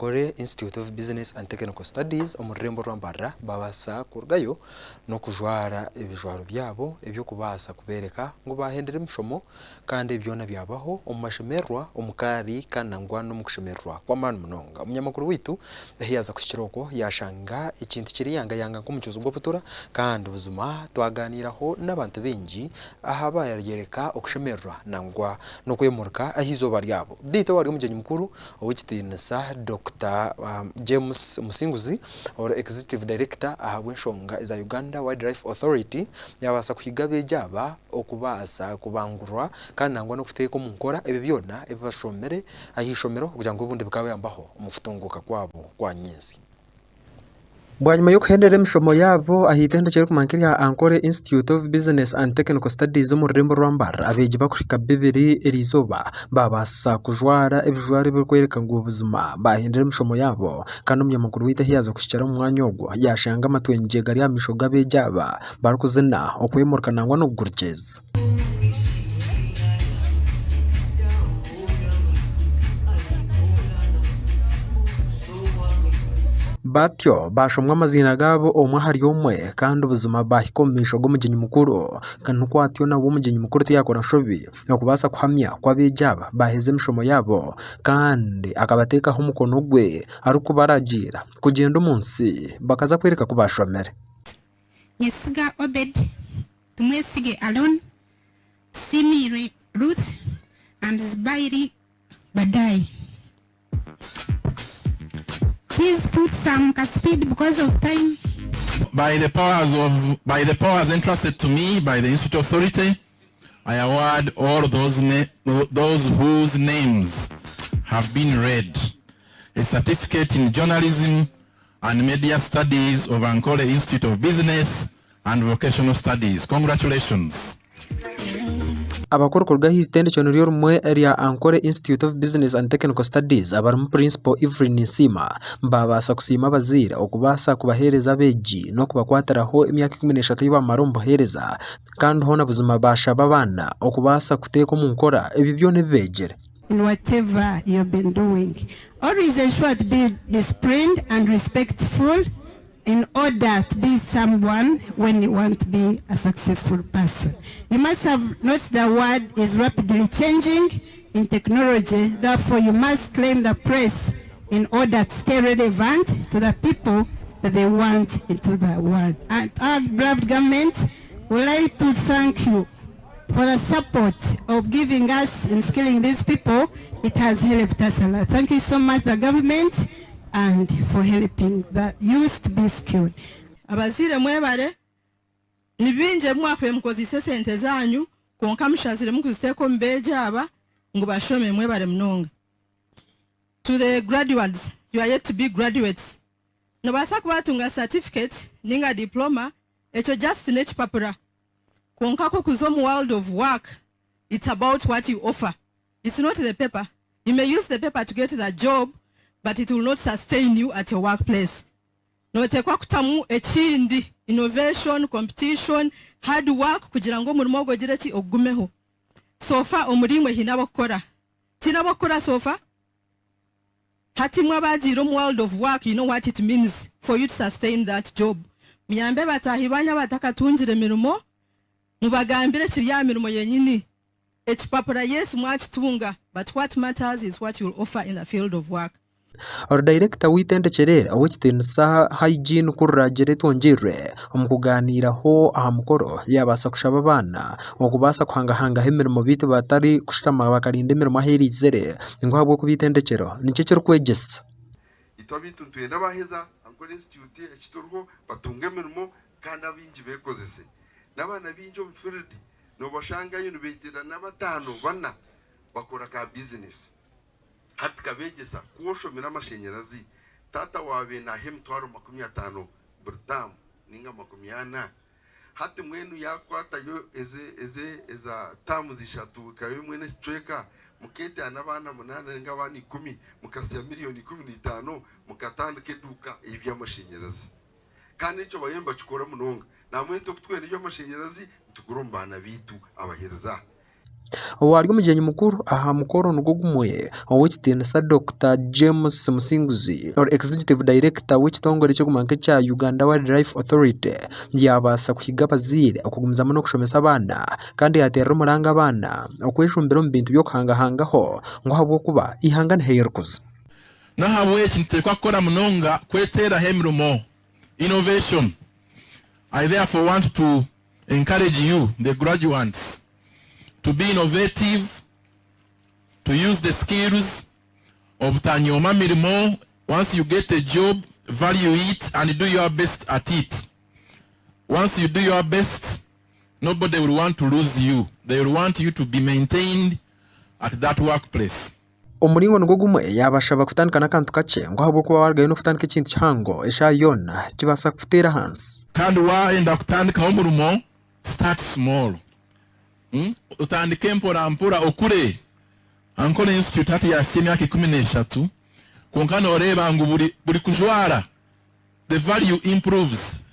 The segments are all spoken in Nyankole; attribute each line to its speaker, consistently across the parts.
Speaker 1: Ankole Institute of Business and Technical Studies omu rurembo orwa Mbarara babaasa kurugayo n'okujwara ebijwaro byabo eby'okubaasa kubeereka ngu baahendera emishomo kandi ebi byona byabaho omu mashemererwa, omu kaari kandi nangwa n'omu kushemererwa kw'amaani munonga. Omunyamakuru waitu ahi yaaza kuhikira okwo yaashanga ekintu kiriyangayanga nk'omucuuzi gw'obutura kandi buzima twagaaniiraho n'abantu baingi aha baayoreka okushemererwa nangwa n'okwemurika aha izooba ryabo. Beitu owari omugyenyi mukuru Ow'ekitiinisa Dokita James Musinguzi ori Executive Director ahabw'enshonga eza Uganda Wildlife Authority yabaasa kuhiga abeegi aba okubaasa kubangurwa kandi nangwa n'okuteeka omu nkora ebyo byona ebi bashomire ah'eishomero kugira ngu obundi bikabayambaho omu kutunguuka kwabo kwa nyentsya. Bwanyima y'okuhendera emishomo yaabo aha itendekye erikumanywa nk'erya Ankole Institute of Business and Technical Studies omu rurembo rwa Mbarara, abeegi barikuhika bibiri eriizooba baabaasa kujwara ebijwaro ebirikworeka ngu buzima baahendera emishomo yaabo kandi omunyamakuru waitu ahu yaaza kuhikira omu mwanya ogwo yaashanga amatwengye gari aha maisho g'abeegi aba barikuzina, okwemurika nangwa n'okugurikyeza. Batyo baashomwa amaziina gaabo omwe ahari omwe, kandi buzima baahika omu maisho g'omugyenyi mukuru. Nikwo atyo nawe omugyenyi mukuru tiyaakora nshobi okubaasa kuhamya ku abeegi aba baaheza emishomo yaabo, kandi akabateekaho omukono gwe arikubaragiira kugyenda omu nsi bakaza kworeka ku baashomire.
Speaker 2: Nyesiga Obed, Tumwesige Alon, Tusiimiirwe Ruth and Zubairi Badai. Please put some ka speed because of time.
Speaker 3: By the powers of by the powers entrusted to me by the Institute Authority, I award all those those whose names have been read a certificate in journalism and media studies of Ankole Institute of Business and Vocational Studies. Congratulations.
Speaker 1: Abakuru kuruga aha itendekyo niryo rimwe erya Ankole Institute of Business and Technical Studies abarimu Principal Evelyn Nsiima baabaasa kusiima abazaire okubaasa kubaheereza abeegi n'okubakwatiraho emyaka 13 ei baamara omu buheereza kandi hoona buzima baashaba abaana okubaasa kuteeka omu nkora ebyo byona ebi beegire.
Speaker 2: In whatever you've been doing, always ensure to be disciplined and respectful in order to be someone when you want to be a successful person. You must have noticed the world is rapidly changing in technology, therefore you must claim the press in order to stay relevant to the people that they want into the world. And our beloved government would like to thank you for the support of giving us and skilling these people. It has helped us a lot. Thank you so much, the government, and for helping the youth to be skilled.
Speaker 4: Abazaire mwebare, ni bingi ebi mwakubaire mukozeise esente zaanyu kwonka mushaziremu kuziteeka omu beegi aba ngu bashome. Mwebare munonga. To the graduands, you are yet to be graduates. Nobaasa kuba watunga certificate ninga diploma, ekyo just n'ekipapura. Kwonka ku okuza omu world of work, it's about what you offer. It's not the paper. You may use the paper to get the job, but it will not sustain you at your workplace. Noteekwa kutamu ekindi, innovation, competition, hard work kugira ngu omurimo ogwo ogire ki? Ogugumeho. So far omuri imwe haine ab'okukora? Tihaine ab'okukora so far? Hati imwe abaagiire omu world of work you know what it means for you to sustain that job. Muyambe bataahi baanyu abatakatungire mirimo, mubagambire ekiri aha mirimo yenyini. Ekipapura yes mwakitunga but what matters is what you'll offer in the field of work.
Speaker 1: Ori dayirekita w'eitendekyero eri ow'ekitiinisa Hygiene Kururagire Twongyeirwe omu kugaaniiraho aha mukoro yaabaasa kushaba abaana okubaasa kuhangahangaho emirimo beitu batari kushutama bakarinda emirimo ahu eriizire ngu ahabw'okuba eitendekyero nikyo ekirikwegyesa.
Speaker 5: Itwe abaitu nitwenda baaheza Ankole Institute eki turiho batunge emirimo kandi abaingi beekozese. N'abaana baingi omu field noobashangayo nibeeterana bataano, bana bakora ka bizinesi. Hati tukabeegyesa ku oshomire amashanyarazi, taata waawe naaha emitwaro 50 buri taamu nainga 40. Hati mbwenu yaakukwatayo eza taamuzi ishatu ekaba emwe n'ekicweka, mukeeteera n'abaana munaana nainga abaana ikumi, mukasya miriyoni 15 mukatandika eduuka ey'eby'amashanyarazi. Kandi ekyo bariyo nibakikora munonga. Nambwenu itwe ku twenda eby'amashanyarazi, nitugura omu baana baitu abaheereza.
Speaker 1: Owaari omugyenyi mukuru aha mukoro nigwo gumwe, Ow'ekitiinisa Dokita James Musinguzi, ori Executive Director w'ekitongore ekirikumanywa nk'ekya Uganda Wildlife Authority yaabaasa kuhiga abazaire okugumizamu n'okushomesa abaana kandi yaateerera omuranga abaana okwejumbira omu bintu by'okuhangahangaho ngu ahabw'okuba eihanga niho ririkuza.
Speaker 3: N'ahabw'eki nituteekwa kukora munonga kweteeraho emirimo, innovation. I therefore want to encourage you, the graduands, to be innovative, to use the skills, obutanyooma mirimo, once you get a job, value it and do your best at it. Once you do your best, nobody will want to lose you. They will want you to be maintained at that workplace.
Speaker 1: Omuringo nigwo gumwe yaabashaba kutandika n'akantu kakye ngu ahabw'okuba waarugayo n'okutandika ekintu kihango eshaaha yoona kibaasa kukuteera ahansi.
Speaker 3: Kandi waayenda kutandikaho omurimo, start small. Otandike mpora mpora okure. Ankole Institute hati yaahitsya emyaka 13 kwonka nooreeba ngu buri buri kujwara the value improves.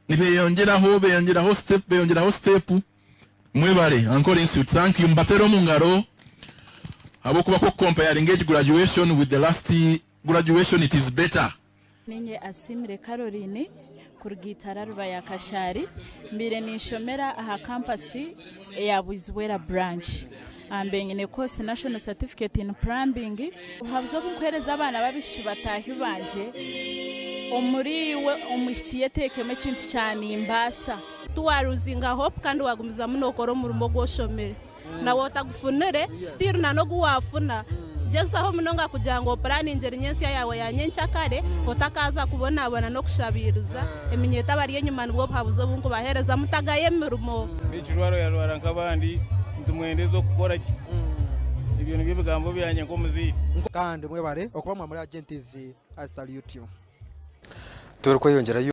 Speaker 3: Nibeyongyeraho beyongyeraho step beyongyeraho step. Mwebare Ankole Institute thank you mubateere omu ngaro ahabw'okuba ku okukompayaringa egi graduation with the last graduation it is better.
Speaker 6: Niinye Asiimire Caroline kuruga Itara Rubaya Kashari. Mbaire ninshomera aha kampasi eya Bwizibwera Branch. Mbaire nyine course National Certificate in Plumbing. Obuhabuzi obu nkuheereza abaana b'abaishiki bataahi bangye, omuriiwe omwishiki yeteekemu ekintu kya nimbaasa.
Speaker 7: Tiwaruzinga hope kandi wagumizamu nokora omurimo ogu oshomire. Nawe otagufunire still na n'ogu wafuna gyezaho munonga kugira ngu opuraningire nyentsya yaawe ya nyenkyakare otakaaza kubonabona n'okushabiiriza eminyeeto abari enyima nibwo buhabuzi obu nkubaheereza mutagaye emirimo.
Speaker 8: N'ekijwaro yajwara nk'abandi nitumwendeza okukora gye. Ebyo nibyo bigambo byangye nk'omuzaire.
Speaker 1: Kandi mwebare okuba mwa muri Agent TV I salute you. Turikweyongyerayo.